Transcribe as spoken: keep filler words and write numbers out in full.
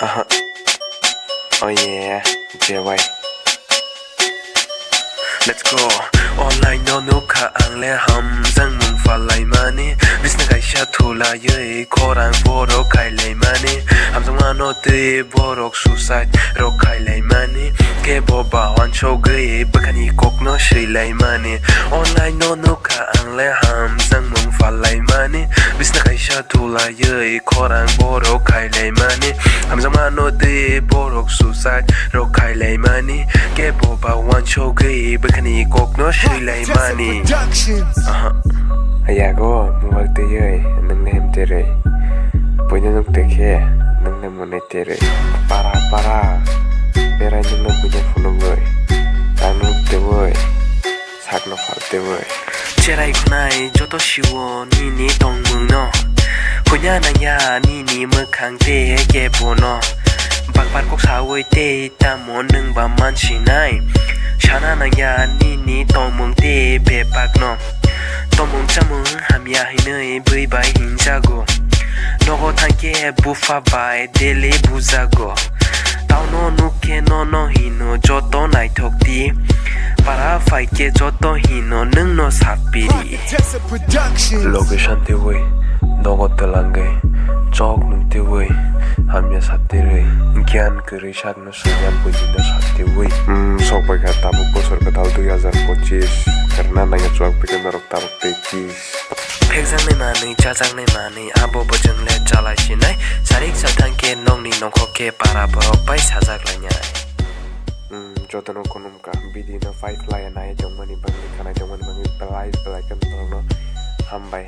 Aha. Oh yeah, J Y. Let's go. Online no nukha ang le hamjak mung phalai mani. Bisna kaisa thulaiwi khorang borok khailai mani. Hamjakma no twi borok suicide rok khailai mani. Kebo ba wansogwi bwkhani kok no swilai mani. Online no nukha ang le hamjak mung phalai mani. Bisna kaisa thulaiwi khorang borok khailai mani. Hamjakma no twi borok suicide rok khailai mani. Kebo ba wansogwi bwkhani kok no swilai mani. Aha. Yago mobile twiwi nwng ne hem tere. Puino nuk tekhe nwng ne mone tere. Para para berai nwng no puino phunugwi. Tang nuk tewi. Sakno phaltewi. Cherai khwnai joto siwo nini tongmungno. Huina nangya nini mwkhang tei kebono. Bakpar kok sawi tei tamo nwngba mansinai. Sana nangya nini tongmung tei bebakno. Tongmung chamung hamya hinwi bwi bai hinjago. Nogo thangkhe bupha bai daily bujago. Tauno nukkhe nono hino joto naithok di. Para phaikhe joto hino nwngno sapiri. Location twiwi nogo twlangwi chok nwng twiwi hamya saptirwi giyan kwrwi sakno sanya buini no saptirwi. Sok paikha tabuk bosor kwtal dui hazar pochis. Rwna nangya chuak paikha norok tabuk tei kis. Phekjaknai manwi chajaknai manwi abo bo chwngle chalai sinai. Sarik sathang khe nokni nongkhok khe para borok bai sajak lainai. Jotono khunumkha video no five like nai tongmani bagwi khanai tongmani bagwi belai belai khe norokno hambai.